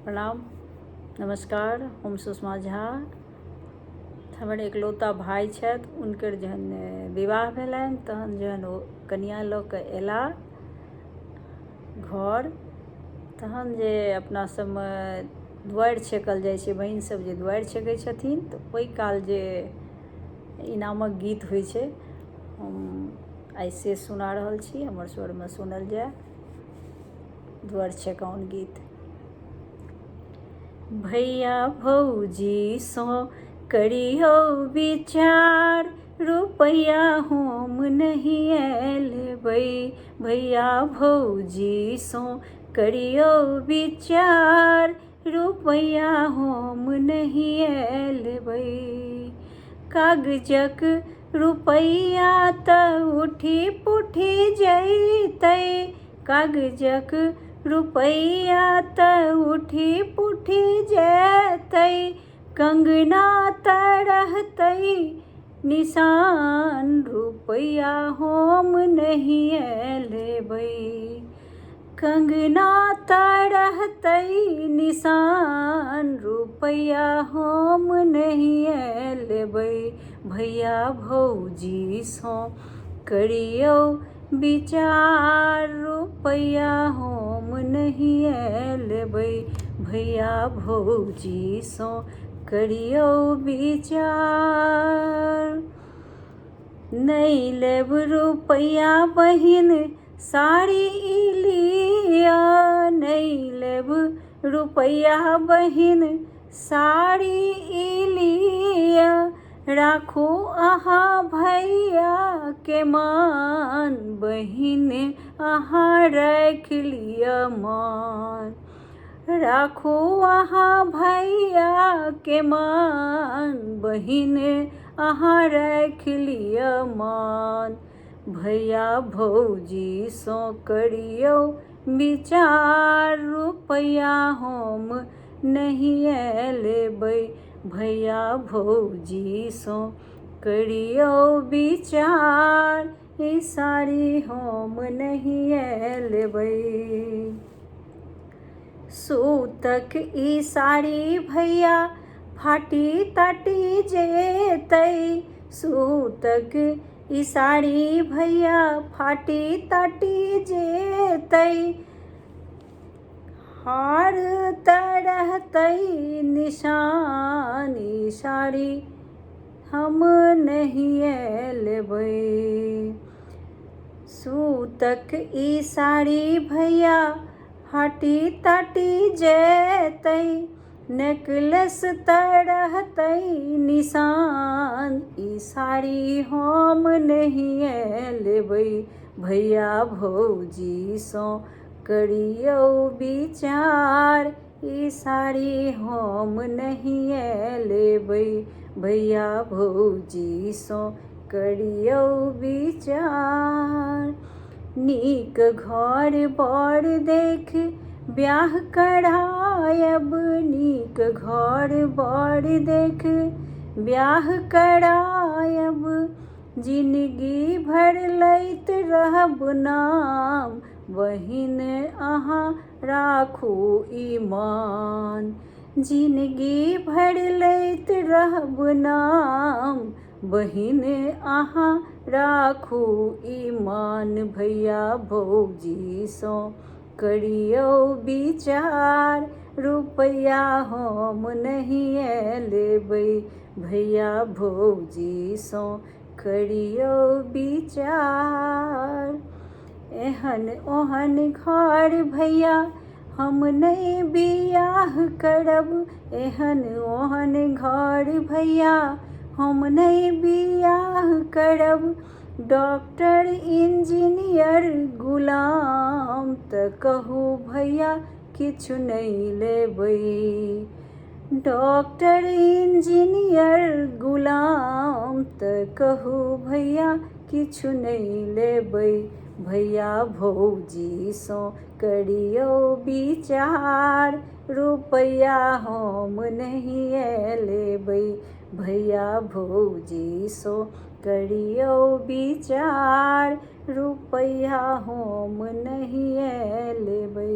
प्रणाम, नमस्कार। हम सुषमा झा। हमर एकलौता भाय छथि। हुनकर जहन विवाह भेलनि तहन जहन ओ कनिआँ लऽ कऽ अयलाह घर, तहन जे अपना सबमे दुआरि छेकल जाइ छै, बहिन सब जे दुआरि छेकै छथिन, तऽ ओहि काल जे इनामक गीत होइ छै, हम आइ से सुना रहल छी। हमर स्वरमे सुनल जाय दुआरि छेकाउन गीत। भैया भौजीसँ करियौ विचार, रुपैआ हम नहि लेबै। भैया भौजीसँ करियौ विचार, रुपैआ हम नहि लेबै। कागजक रुपैआ तऽ उठि पुठि जैतै, कागजक रुपैआ तऽ उठि पुठि जेतै, कंगना तऽ रहतै निशान, रुपैआ हम नहि लेबै। कंगना तऽ रहतै निशान, रुपैआ हम नहि लेबै। भैया भौजीसँ करियौ विचार, रुपैआ हम नहि लेबै। भैया भौजीसँ करियौ विचार। नहि लेब रुपैआ बहिन साड़ी लिअ, नहि लेब रुपैआ बहिन साड़ी लिअ, राखू अहाँ भैयाके मान, बहिन अहाँ राखि लिअ मान। राखू अहाँ भैयाके मान, बहिन अहाँ राखि लिअ मान। भैया भौजीसँ करियौ विचार, रुपैआ हम नहि लेबै। भैया भौजीसँ करियौ विचार, ई साड़ी हम नहि लेबै। सूतक ई साड़ी भैया फाटि ताटि जेतै, सूतक ई साड़ी भैया फाटि ताटि जेतै, हार तऽ रहतै निशान, ई साड़ी हम नहिए लेबै। सूतक ई साड़ी भैया फाटि ताटि जेतै, नेकलेस तऽ रहतै निशान, ई साड़ी हम नहिए लेबै। भैया भौजीसँ करियौ विचार, ई साड़ी हम नहिए लेबै। भैया भौजीसँ करियौ विचार। नीक घर बर देख ब्याह करायब, नीक घर बर देख ब्याह करायब, जिनगी भरि लैत रहब नाम, बहिन अहाँ राखू ईमान। जिनगी भरि लैत रहब नाम, बहिन अहाँ राखू ईमान। भैया भौजीसँ करियौ विचार, रुपैआ हम नहिए लेबै। भैया भौजीसँ करियौ विचार। एहन ओहन घर भैया हम नहि बियाह करब, एहन ओहन घर भैया हम नहि बियाह करब, डॉक्टर इंजीनियर गुलाम तऽ कहू भैया किछु नहि लेबै। डॉक्टर इंजीनियर गुलाम तऽ कहू भैया किछु नहि लेबै। भैया भौजीसँ करियौ विचार, रुपैआ हम नहिए लेबै। भैया भौजीसँ करियौ विचार, रुपैआ हम नहिए लेबै।